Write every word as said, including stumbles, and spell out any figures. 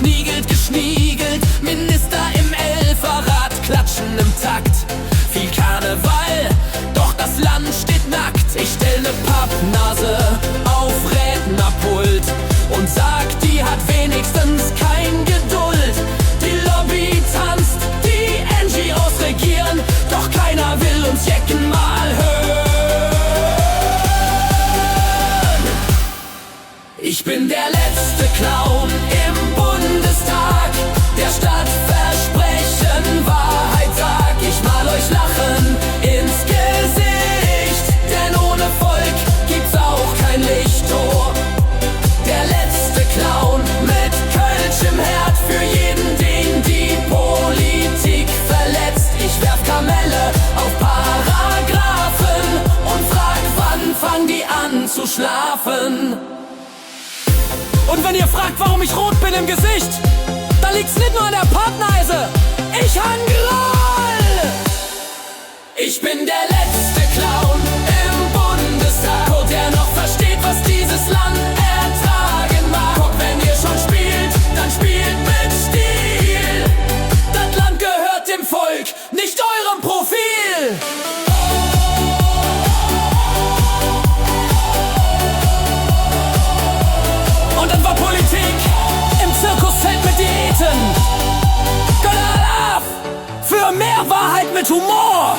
Schniegelt, geschniegelt, Minister im Elferrad klatschen im Takt. Viel Karneval, doch das Land steht nackt. Ich stell ne Pappnase auf Rednerpult und sag, die hat wenigstens kein Geduld. Die Lobby tanzt, die N G Os regieren, doch keiner will uns jecken mal hören. Ich bin der letzte Clown im Bundestag, der statt Versprechen Wahrheit sagt. Ich mal euch Lachen ins Gesicht, denn ohne Volk gibt's auch kein Licht. Oh, der letzte Clown mit Kölsch im Herd, für jeden, den die Politik verletzt. Ich werf Kamelle auf Paragraphen und frag, wann fangen die an zu schlafen? Und wenn ihr fragt, warum ich rot bin im Gesicht, dann liegt's nit nur an der Pappneise. Ich han Groll! Ich bin der letzte Clown im Bundestag, der noch versteht, was dieses Land ertragen mag. Und wenn ihr schon spielt, dann spielt mit Stil. Das Land gehört dem Volk, nicht eurem Profil. Und dann war Politik im Zirkuszelt mit Diäten. Gott, Alaf! Für mehr Wahrheit mit Humor!